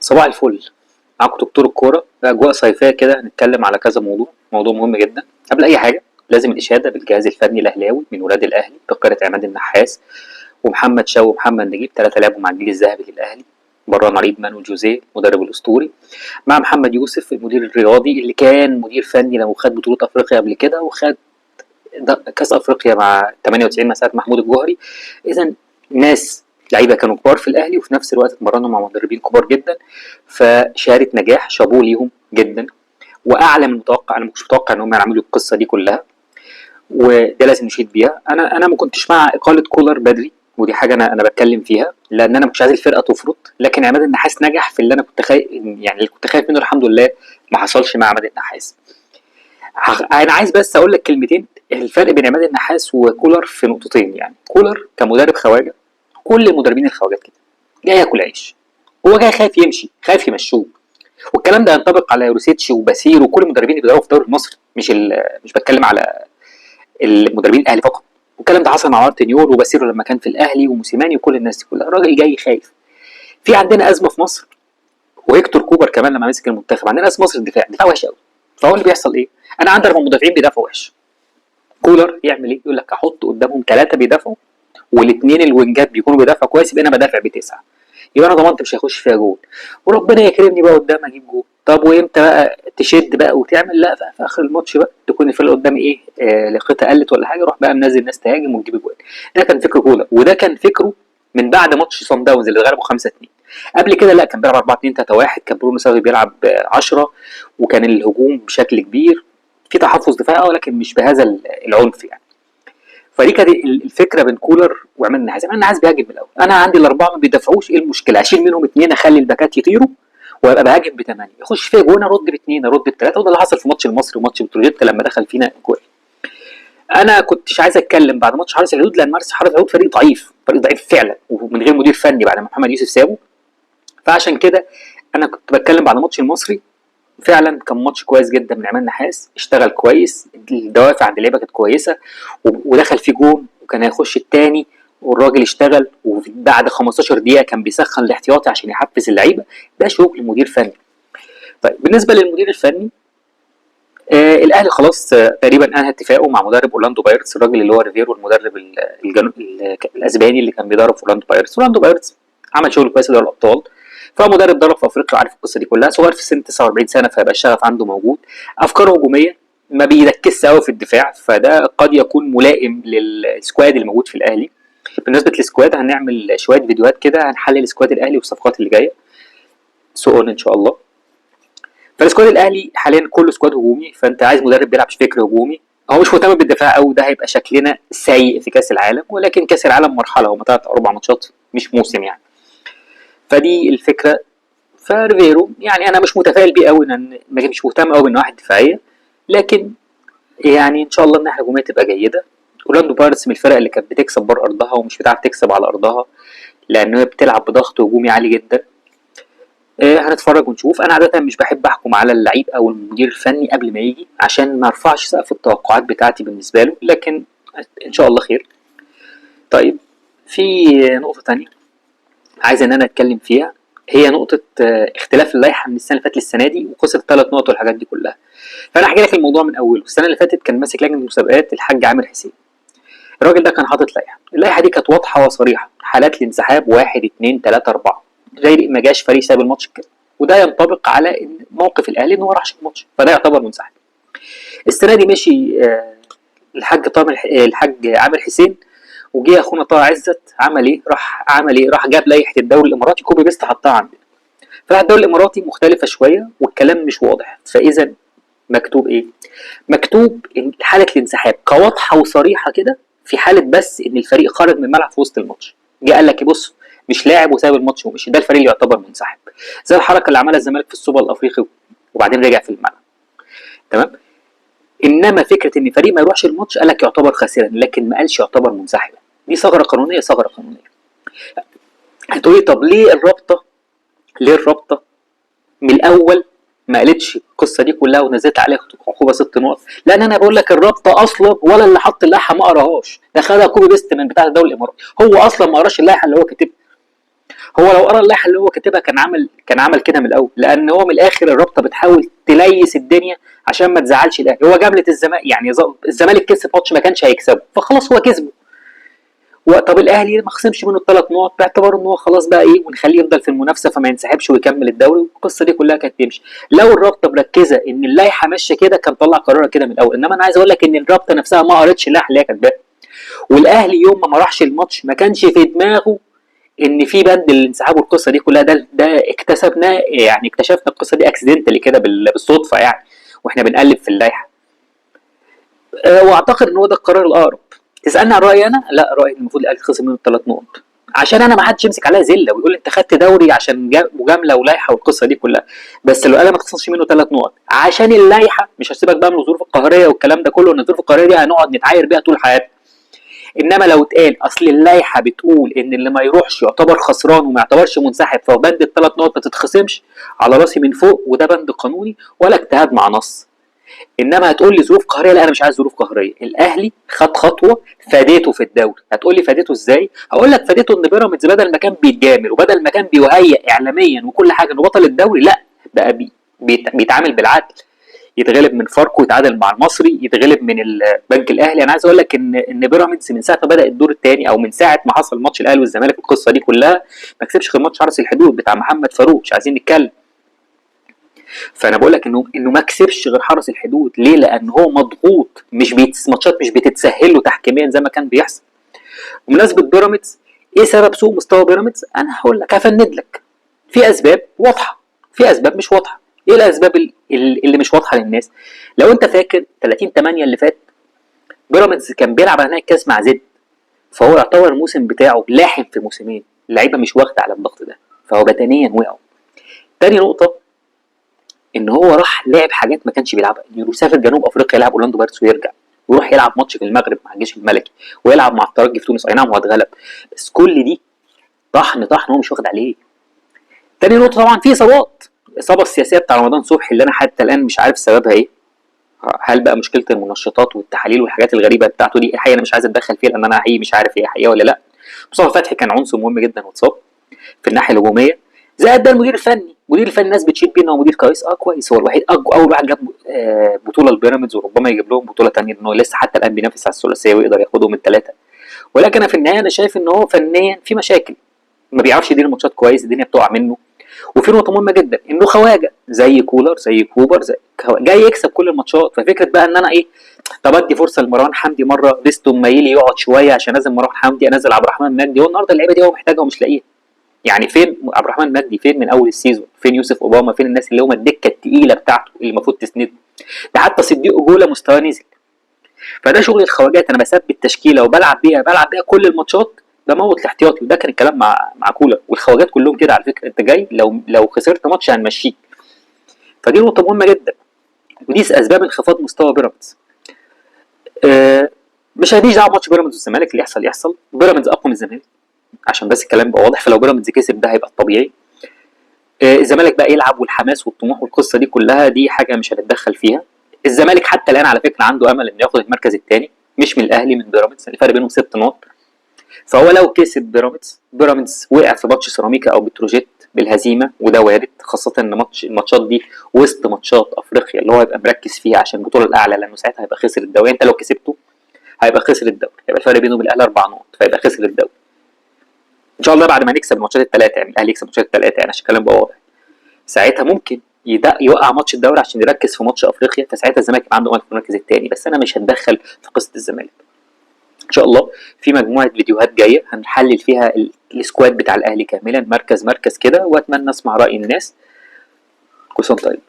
صباح الفل، معاكم دكتور الكورة في أجواء صيفية كده. هنتكلم على كذا موضوع، موضوع مهم جدا. قبل أي حاجة لازم الإشادة بالجهاز الفني الأهلاوي من ولاد الأهلي بقيادة عماد النحاس ومحمد شوقي ومحمد نجيب، 3 لعبوا مع الجيل الذهبي للأهلي، برانا ريدمان وجوزيه المدرب الأسطوري، مع محمد يوسف المدير الرياضي اللي كان مدير فني لو خد بطولة أفريقيا قبل كده وخد كأس أفريقيا مع 98 مع ساعة محمود الجوهري. إذا ناس لعيبة كانوا كبار في الاهلي وفي نفس الوقت اتمرنوا مع مدربين كبار جدا، فشهادة نجاح شابوه ليهم جدا واعلى من المتوقع. انا ما كنتش متوقع ان هم يعملوا القصة دي كلها، وده لازم نشيد بيها. انا ما كنتش مع اقاله كولر بدري، ودي حاجة انا بتكلم فيها لان انا ما كنتش عايز الفرقة تفرط، لكن عماد النحاس نجح في اللي انا كنت خايف، يعني اللي كنت خايف منه الحمد لله ما حصلش مع عماد النحاس. انا عايز بس اقول لك كلمتين. الفرق بين عماد النحاس وكولر في نقطتين، يعني كولر كمدرب خواجه، كل المدربين الخواجات كده جاي ياكل عيش، هو جاي خايف يمشي، خايف يمشوه. والكلام ده ينطبق على يوروسيتش وباسير وكل المدربين اللي بيدربوا في الدوري المصري، مش بتكلم على المدربين الاهلي فقط. والكلام ده حصل مع مارتن يول وباسيرو لما كان في الاهلي وموسيماني وكل الناس دي كلها، الراجل جاي خايف. في عندنا ازمة في مصر، وهيكتور كوبر كمان لما مسك المنتخب، عندنا ازمة مصر الدفاع، دفاع وحش قوي. فهو اللي بيحصل ايه؟ انا عندي 4 مدافعين بيدافعوا وحش. كولر يعمل ايه؟ يقول لك احط قدامهم 3 بيدافعوا والاثنين الوينجات بيكونوا بيدافعوا كويس، يبقى انا بدافع ب9، يبقى انا ضمنت مش هيخش فيها جول، وربنا يكرمني بقى قدام اجيب جول. طب وامتى بقى تشد بقى وتعمل؟ لا بقى في اخر الماتش بقى تكون الفرقة قدامي ايه، لقيتها قلت ولا حاجة، روح بقى منزل ناس تهاجم وتجيب جوان. ده كان فكر كولر، وده كان فكرة من بعد ماتش صن داونز اللي غلبوا 5-2. قبل كده لا، كان بيلعب 4-2-3-1، كان برونو سافي بيلعب 10، وكان الهجوم بشكل كبير، في تحفظ دفاعي ولكن مش بهذا العنف يعني. فدي كانت الفكرة بين كولر وعماد النحاس. عماد النحاس بيهاجم من الاول، انا عندي ال4 ما بيدافعوش، ايه المشكلة؟ اشيل منهم 2، اخلي الباكات يطيروا وابقى بهاجم ب8، يخش فيا جون ارد ب2 ارد ب3، وده اللي حصل في ماتش المصري وماتش بتروجيت لما دخل فينا جول. انا كنتش عايز اتكلم بعد ماتش حرس الحدود لان حرس الحدود فريق ضعيف، فريق ضعيف فعلا ومن غير مدير فني بعد ما محمد يوسف سابه، فعشان كده انا كنت بتكلم بعد ماتش المصري. فعلا كان ماتش كويس جدا من عماد نحاس، اشتغل كويس، الدوافع عند اللعيبة كانت كويسة، ودخل في جون وكان هيخش الثاني والراجل اشتغل، وبعد 15 دقيقة كان بيسخن الاحتياطي عشان يحفز اللعيبة. ده شغل مدير فني. طيب بالنسبة للمدير الفني، الاهلي خلاص تقريبا انهى اتفاقه مع مدرب اورلاندو بايرتس، الراجل اللي هو ريفيرو المدرب الاسباني اللي كان بيدرب في اورلاندو بايرتس. اورلاندو بايرتس عمل شغل كويس في دوري الابطال، فهو مدرب درب في افريقيا وعارف القصة دي كلها، صغير في السن 49 سنة فيبقى الشغف عنده موجود، افكاره هجومية، ما بيركزش قوي في الدفاع، فده قد يكون ملائم لل squad اللي موجود في الاهلي. بالنسبة لل squad هنعمل شوية فيديوهات كده، هنحلل squad الاهلي والصفقات اللي جاية soon ان شاء الله. فال squad الاهلي حاليا كله squad هجومي، فانت عايز مدرب بيلعب فكر هجومي، هو مش مهتم بالدفاع قوي، ده هيبقى شكلنا سيء في كاس العالم، ولكن كاس العالم مرحلة، هم 3 أو 4 ماتشات مش موسم يعني. فدي الفكرة. فريفيرو يعني انا مش متفائل بيه قوي، لان مش مهتم قوي بالنواحي الدفاعية، لكن يعني ان شاء الله الناحية الهجومية تبقى جيدة. اورلاندو بايرتس من الفرق اللي كانت بتكسب بره ارضها ومش بتعرف تكسب على ارضها، لان هي بتلعب بضغط هجومي عالي جدا. هنتفرج ونشوف. انا عادة مش بحب احكم على اللعيب او المدير الفني قبل ما يجي عشان ما ارفعش سقف التوقعات بتاعتي بالنسبة له، لكن ان شاء الله خير. طيب في نقطة تانية عايز ان انا اتكلم فيها، هي نقطة اختلاف اللائحة من السنة اللي فاتت للسنة دي وقصة الثلاث نقط والحاجات دي كلها. فانا هحكي لك الموضوع من اوله. السنة اللي فاتت كان ماسك لجنة المسابقات الحاج عامر حسين. الراجل ده كان حاطط لائحة، اللائحة دي كانت واضحة وصريحة، حالات الانسحاب 1 2 3 4، زي ما جاش فريق ساب الماتش كده، وده ينطبق على ان موقف الاهلي ان هو راحش الماتش، فده يعتبر منسحب. السنة دي مشي الحاج عامر حسين، وجه اخونا طه عزت عمل ايه؟ راح عمل ايه؟ راح جاب لائحة الدوري الاماراتي copy paste حطها عندنا. فلائحه الدوري الاماراتي مختلفة شوية والكلام مش واضح، فاذا مكتوب ايه؟ مكتوب ان حاله الانسحاب كواضحه وصريحة كده في حاله بس ان الفريق خرج من الملعب في وسط الماتش، جه قال لك بص مش لاعب وساب الماتش ومشي، ده الفريق اللي يعتبر منسحب، زي الحركة اللي عملها الزمالك في السوبر الافريقي وبعدين رجع في الملعب. تمام؟ انما فكرة ان فريق ما يروحش الماتش قال لك يعتبر خاسرا، لكن ما قالش يعتبر منسحبا. دي ثغره قانونية، ثغره قانونية. هتقولي طب ليه الرابطة، ليه الرابطة من الاول ما قالتش القصة دي كلها ونزلت عليها عقوبه 6 نقط؟ لان انا بقول لك الرابطة اصلا ولا اللي حط اللائحة ما قراهاش، ده خدها copy paste من بتاع الدوري الاماراتي، هو اصلا ما قراش اللائحة اللي هو كاتبها. هو لو قرا اللائحة اللي هو كاتبها كان عمل كده من الاول، لان هو من الاخر الرابطة بتحاول تليس الدنيا عشان ما تزعلش الاهلي. هو جامله الزمالك، يعني الزمالك كسب ماتش ما كانش هيكسبه، فخلاص هو كسبه. طب الاهلي ما خصمش منه الثلاث نقط باعتباره ان هو خلاص بقى ايه، ونخليه يفضل في المنافسة فما ينسحبش ويكمل الدوري، والقصه دي كلها كانت تمشي. لو الرابطة مركزه ان اللائحة ماشية كده كان طلع قرارها كده من الاول. انما انا عايز اقول لك ان الرابطة نفسها ما قرتش اللائحة اللي هي كاتباها، والاهلي يوم ما راحش الماتش ما كانش في دماغه ان في بند الانسحاب والقصه دي كلها. ده اكتسبناه، يعني اكتشفنا القصة دي accidentally كده بالصدفة يعني واحنا بنقلب في اللائحة. واعتقد ان هو ده القرار الاقرب. تسالني عن رايي انا؟ لا، رايي المفروض الاهلي خسر منه الثلاث نقط، عشان انا ما حدش يمسك عليا زلة ويقول انت خدت دوري عشان مجاملة ولايحه والقصه دي كلها. بس لو انا ما تخسرش منه ثلاث نقط عشان اللائحة، مش هسيبك بقى من الظروف القهريه والكلام ده كله، ان الظروف القهريه دي هنقعد نتعاير بيها طول حياتنا. انما لو اتقال اصل اللائحة بتقول ان اللي ما يروحش يعتبر خسران وما يعتبرش منسحب، فبند الثلاث نقط ما تتخصمش، على راسي من فوق، وده بند قانوني ولا اجتهاد مع نص. انما هتقول لي ظروف قهريه، لا انا مش عايز ظروف قهريه. الاهلي خد خطوة فادته في الدوري. هتقول لي فادته ازاي؟ هقول لك فادته ان بيراميدز بدل ما كان بيتجامل وبدل ما كان بيهيئ اعلاميا وكل حاجة انه بطل الدوري، لا بقى بيتعامل بالعدل، يتغلب من فاركو، يتعادل مع المصري، يتغلب من البنك الاهلي. انا عايز اقول لك ان بيراميدز من ساعة ما بدا الدور الثاني او من ساعة ما حصل ماتش الاهلي والزمالك القصة دي كلها ما كسبش غير ماتش حرس الحدود بتاع محمد فاروق، مش عايزين نتكلم. فانا بقول لك انه ما كسبش غير حرس الحدود. ليه؟ لان هو مضغوط، مش ماتشات مش بتتسهل له تحكيميا زي ما كان بيحصل. بمناسبة بيراميدز، ايه سبب سوء مستوى بيراميدز؟ انا هقول لك، هفند لك. في اسباب واضحة، في اسباب مش واضحة. ايه الاسباب اللي مش واضحة للناس؟ لو انت فاكر 30/8 اللي فات بيراميدز كان بيلعب على نهائي الكاس مع زد، فهو يعتبر الموسم بتاعه لاحم في موسمين، اللعيبة مش واخده على الضغط ده، فهو بدنيا وقعوا. تاني نقطة ان هو راح لعب حاجات ما كانش بيلعبها، انه يسافر جنوب افريقيا يلعب اورلاندو بايرتس ويرجع، ويروح يلعب ماتش في المغرب مع الجيش الملكي، ويلعب مع الترجي في تونس، اي نعم هو اتغلب، بس كل دي طحن طحن هو مش واخد عليه. تاني نقطة طبعا في اصابات، الاصابة السياسية بتاع رمضان صبحي اللي انا حتى الان مش عارف سببها ايه، هل بقى مشكلة المنشطات والتحاليل والحاجات الغريبة بتاعته دي، الحقيقة انا مش عايز اتدخل فيها لان انا حقيقي مش عارف هي حقيقة ولا لا. مصطفى فتحي كان عنصر مهم جدا واتصاب في الناحية الهجومية، زائد ده المدير الفني، المدير الفني الناس بتشيد بيه ان هو مدير كويس، كويس، هو الوحيد اول واحد جاب بطوله لبيراميدز، وربما يجيب لهم بطوله ثانية لان هو لسه حتى الان بينافس على الثلاثية ويقدر ياخدهم الثلاثة. ولكن انا في النهاية انا شايف ان هو فنيا في مشاكل، ما بيعرفش يدير الماتشات كويس، الدنيا بتقع منه. وفي نقطة مهمة جدا انه خواجه زي كولر زي كوبر زي جاي يكسب كل الماتشات. ففكره بقى ان انا ايه، طب ادي فرصة لمروان حمدي مرة، ليستو مايلي يقعد شوية عشان انزل مروان حمدي، انزل عبد الرحمن مجدي. هو النهارده اللعيبة دي هو محتاجها ومش لاقيها. يعني فين عبد الرحمن مجدي؟ فين من اول ال season؟ فين يوسف اوباما؟ فين الناس اللي هم الدكة الثقيلة بتاعته اللي المفروض تسنده؟ ده حتى صديق جولة مستواه نزل. فده شغل الخواجات، انا بثبت تشكيله وبلعب بيها، بلعب بيها كل الماتشات، بموت الاحتياطي. وده كان الكلام مع كولر والخواجات كلهم كده على فكرة. انت جاي لو خسرت ماتش هنمشيك. فدي نقطة مهمة جدا، ودي اسباب انخفاض مستوى بيراميدز. مش هديش دعوه ماتش بيراميدز والزمالك، اللي يحصل يحصل. بيراميدز اقوى من الزمالك عشان بس الكلام يبقى واضح، فلو بيراميدز كسب ده هيبقى الطبيعي. الزمالك بقى يلعب والحماس والطموح والقصه دي كلها دي حاجة مش هنتدخل فيها. الزمالك حتى الان على فكرة عنده امل انه ياخد المركز الثاني، مش من الاهلي، من بيراميدز، الفرق بينهم 6 نقط. فهو لو كسب بيراميدز، بيراميدز وقع في ماتش سيراميكا او بتروجيت بالهزيمة، وده وارد، خاصة ان الماتشات دي وسط ماتشات افريقيا اللي هو هيبقى مركز فيها عشان البطولة الاعلى، لانه ساعتها هيبقى خسر الدوري. انت لو كسبته هيبقى خسر الدوري، هيبقى الفرق بينه وبين الاهلي 4 نقط، فيبقى خسر الدوري. ان شاء الله بعد ما نكسب الماتشات الثلاثة، يعني الاهلي يكسب الماتشات الثلاثة، يعني عشان الكلام يبقى واضح، ساعتها ممكن يوقع ماتش الدوري عشان يركز في ماتش افريقيا، فساعتها الزمالك يبقى عنده امل في المركز الثاني. بس انا مش هتدخل في قصة الزمالك. ان شاء الله في مجموعة فيديوهات جاية هنحلل فيها ال squad بتاع الاهلي كاملا، مركز مركز كده، واتمنى اسمع راي الناس. كل سنة وأنتم طيب.